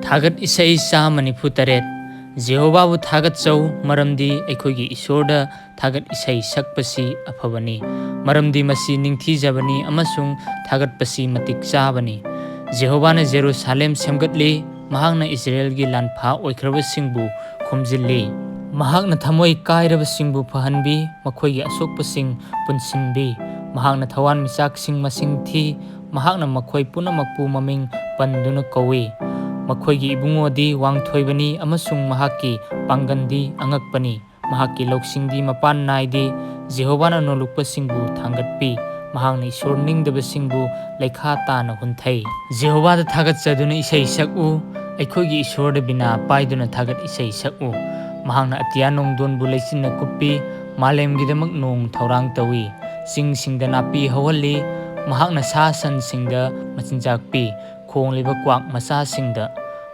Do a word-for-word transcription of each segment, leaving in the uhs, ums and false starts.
ꯊꯥꯒꯠ ꯏꯁꯩ ꯆꯥꯝꯃ ꯅꯤꯐꯨ ꯇꯔꯦꯠ꯫ ꯖꯦꯍꯣꯚꯥꯕꯨ ꯊꯥꯒꯠꯆꯧ, ꯃꯔꯝꯗꯤ ꯑꯩꯈꯣꯏꯒꯤ ꯏꯁꯣꯔꯗ ꯊꯥꯒꯠ ꯏꯁꯩ ꯁꯛꯄꯁꯤ ꯑꯐꯕꯅꯤ, ꯃꯔꯝꯗꯤ ꯃꯁꯤ ꯅꯤꯡꯊꯤꯖꯕꯅꯤ ꯑꯃꯁꯨꯡ ꯊꯥꯒꯠꯄꯁꯤ ꯃꯇꯤꯛ ꯆꯥꯕꯅꯤ꯫ ꯖꯦꯍꯣꯚꯥꯅ ꯖꯦꯔꯨꯁꯥꯂꯦꯝ ꯁꯦꯝꯒꯠꯂꯤ, ꯃꯍꯥꯛꯅ ꯏꯁꯔꯥꯌꯦꯜꯒꯤ ꯂꯥꯟꯐꯥ ꯑꯣꯏꯈ꯭ꯔꯕꯁꯤꯡꯕꯨ ꯈꯣꯝꯖꯤꯜꯂꯤ꯫ ꯃꯍꯥꯛꯅ ꯊꯃꯣꯏ ꯀꯥꯏꯔꯕꯁꯤꯡꯕꯨ ꯐꯍꯟꯕꯤ, ꯃꯈꯣꯏꯒꯤ ꯑꯁꯣꯛꯄꯁꯤꯡ ꯄꯨꯟꯁꯤꯟꯕꯤ꯫ ꯃꯍꯥꯛꯅ ꯊꯋꯥꯟꯃꯤꯆꯥꯛꯁꯤꯡ ꯃꯁꯤꯡ ꯊꯤ, ꯃꯍꯥꯛꯅ ꯃꯈꯣꯏ ꯄꯨꯝꯅꯃꯛꯄꯨ ꯃꯃꯤꯡ ꯄꯟꯗꯨꯅ ꯀꯧꯏ꯫ ꯃꯈꯣꯏꯒꯤ ꯏꯕꯨꯡꯉꯣꯗꯤ ꯋꯥꯡꯊꯣꯏꯕꯅꯤ ꯑꯃꯁꯨꯡ ꯃꯍꯥꯛꯀꯤ ꯄꯥꯡꯒꯜꯗꯤ ꯑꯉꯛꯄꯅꯤ꯫ ꯃꯍꯥꯛꯀꯤ ꯂꯧꯁꯤꯡꯗꯤ ꯃꯄꯥꯟ ꯅꯥꯏꯗꯦ꯫ ꯖꯦꯍꯣꯚꯥꯅ ꯅꯣꯜꯂꯨꯛꯄꯁꯤꯡꯕꯨ ꯊꯥꯡꯒꯠꯄꯤ꯫ ꯃꯍꯥꯛꯅ ꯏꯁꯣꯔ ꯅꯤꯡꯗꯕꯁꯤꯡꯕꯨ ꯂꯩꯈꯥ ꯇꯥꯅ ꯍꯨꯟꯊꯩ꯫ ꯖꯦꯍꯣꯚꯥꯗ ꯊꯥꯒꯠꯆꯗꯨꯅ ꯏꯁꯩ ꯁꯛꯎ꯫ ꯑꯩꯈꯣꯏꯒꯤ ꯏꯁꯣꯔꯗ ꯕꯤꯅꯥ ꯄꯥꯏꯗꯨꯅ ꯊꯥꯒꯠ ꯏꯁꯩ ꯁꯛꯎ꯫ ꯃꯍꯥꯛꯅ ꯑꯇꯤꯌꯥ ꯅꯣꯡꯗꯣꯟꯕꯨ ꯂꯩꯆꯤꯟꯅ ꯀꯨꯞꯄꯤ꯫ ꯃꯥꯂꯦꯝꯒꯤꯗꯃꯛ ꯅꯣꯡ ꯊꯧꯔꯥꯡ ꯇꯧꯏ꯫ ꯆꯤꯡꯁꯤꯡꯗ ꯅꯥꯄꯤ ꯍꯧꯍꯜꯂꯤ꯫ ꯃꯍꯥꯛꯅ ꯁꯥ ꯁꯟꯁꯤꯡꯗ ꯃꯆꯤꯟꯖꯥꯛ ꯄꯤ꯫ ꯈꯣꯡꯂꯤꯕ ꯀ꯭ꯋꯥꯛ ꯃꯆꯥꯁꯤꯡꯗ꯫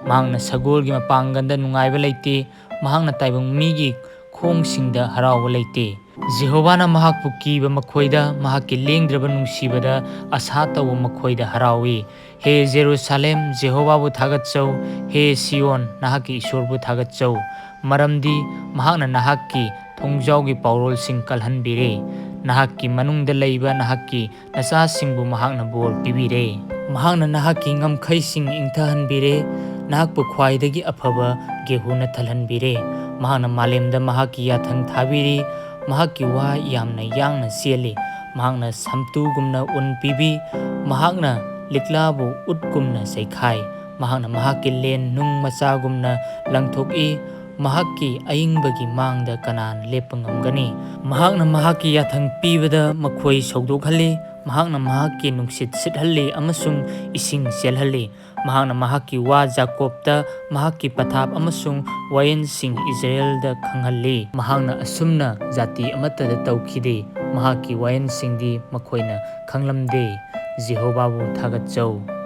ꯃꯍꯥꯛꯅ ꯁꯒꯣꯜꯒꯤ ꯃꯄꯥꯡꯒꯜꯗ ꯅꯨꯡꯉꯥꯏꯕ ꯂꯩꯇꯦ꯫ ꯃꯍꯥꯛꯅ ꯇꯥꯏꯕꯪ ꯃꯤꯒꯤ ꯈꯣꯡꯁꯤꯡꯗ ꯍꯔꯥꯎꯕ ꯂꯩꯇꯦ꯫ ꯖꯦꯍꯣꯚꯥꯅ ꯃꯍꯥꯛꯄꯨ ꯀꯤꯕ ꯃꯈꯣꯏꯗ, ꯃꯍꯥꯛꯀꯤ ꯂꯦꯡꯗ꯭ꯔꯕ ꯅꯨꯡꯁꯤꯕꯗ ꯑꯁꯥ ꯇꯧꯕ ꯃꯈꯣꯏꯗ ꯍꯔꯥꯎꯏ꯫ ꯍꯦ ꯖꯦꯔꯨꯁꯥꯂꯦꯝ, ꯖꯦꯍꯣꯚꯥꯕꯨ ꯊꯥꯒꯠꯆꯧ꯫ ꯍꯦ ꯁꯤꯌꯣꯟ, ꯅꯍꯥꯛꯀꯤ ꯏꯁꯣꯔꯕꯨ ꯊꯥꯒꯠꯆꯧ꯫ ꯃꯔꯝꯗꯤ ꯃꯍꯥꯛꯅ ꯅꯍꯥꯛꯀꯤ ꯊꯣꯡꯖꯥꯎꯒꯤ ꯄꯥꯎꯔꯣꯜꯁꯤꯡ ꯀꯜꯍꯟꯕꯤꯔꯦ꯫ ꯅꯍꯥꯛꯀꯤ ꯃꯅꯨꯡꯗ ꯂꯩꯕ ꯅꯍꯥꯛꯀꯤ ꯅꯆꯥꯁꯤꯡꯕꯨ ꯃꯍꯥꯛꯅ ꯕꯣꯔ ꯄꯤꯕꯤꯔꯦ꯫ ꯃꯍꯥꯛꯅ ꯅꯍꯥꯛꯀꯤ ꯉꯝꯈꯩꯁꯤꯡ ꯏꯪꯊꯍꯟꯕꯤꯔꯦ, ꯅꯍꯥꯛꯄꯨ ꯈ꯭ꯋꯥꯏꯗꯒꯤ ꯑꯐꯕ ꯒꯦꯍꯨꯅ ꯊꯜꯍꯟꯕꯤꯔꯦ꯫ ꯃꯍꯥꯛꯅ ꯃꯥꯂꯦꯝꯗ ꯃꯍꯥꯛꯀꯤ ꯌꯥꯊꯪ ꯊꯥꯕꯤꯔꯤ, ꯃꯍꯥꯛꯀꯤ ꯋꯥ ꯌꯥꯝꯅ ꯌꯥꯡꯅ ꯆꯦꯜꯂꯤ꯫ ꯃꯍꯥꯛꯅ ꯁꯝꯇꯨꯒꯨꯝꯅ ꯎꯟ ꯄꯤꯕꯤ, ꯃꯍꯥꯛꯅ ꯂꯤꯛꯂꯥꯕꯨ ꯎꯠꯀꯨꯝꯅ ꯆꯩꯈꯥꯏ꯫ ꯃꯍꯥꯛꯅ ꯃꯍꯥꯛꯀꯤ ꯂꯦꯟ ꯅꯨꯡ ꯃꯆꯥꯒꯨꯝꯅ ꯂꯪꯊꯣꯛꯏ, ꯃꯍꯥꯛꯀꯤ ꯑꯏꯪꯕꯒꯤ ꯃꯥꯡꯗ ꯀꯅꯥꯅ ꯂꯦꯞꯄ ꯉꯝꯒꯅꯤ? ꯃꯍꯥꯛꯅ ꯃꯍꯥꯛꯀꯤ ꯌꯥꯊꯪ ꯄꯤꯕꯗ ꯃꯈꯣꯏ ꯁꯧꯗꯣꯛꯍꯜꯂꯤ, ꯃꯍꯥꯛꯅ ꯃꯍꯥꯛꯀꯤ ꯅꯨꯡꯁꯤꯠ ꯁꯤꯠꯍꯜꯂꯤ ꯑꯃꯁꯨꯡ ꯏꯁꯤꯡ ꯆꯦꯜꯍꯜꯂꯤ꯫ ꯃꯍꯥꯛꯅ ꯃꯍꯥꯛꯀꯤ ꯋꯥ ꯖꯥꯀꯣꯕꯇ, ꯃꯍꯥꯛꯀꯤ ꯄꯊꯥꯞ ꯑꯃꯁꯨꯡ ꯋꯥꯌꯦꯜꯁꯤꯡ ꯏꯁꯔꯥꯌꯦꯜꯗ ꯈꯪꯍꯜꯂꯤ꯫ ꯃꯍꯥꯛꯅ ꯑꯁꯨꯝꯅ ꯖꯥꯇꯤ ꯑꯃꯠꯇꯗ ꯇꯧꯈꯤꯗꯦ, ꯃꯍꯥꯛꯀꯤ ꯋꯥꯌꯦꯜꯁꯤꯡꯗꯤ ꯃꯈꯣꯏꯅ ꯈꯪꯂꯝꯗꯦ꯫ ꯖꯦꯍꯣꯚꯥꯕꯨ ꯊꯥꯒꯠꯆꯧ꯫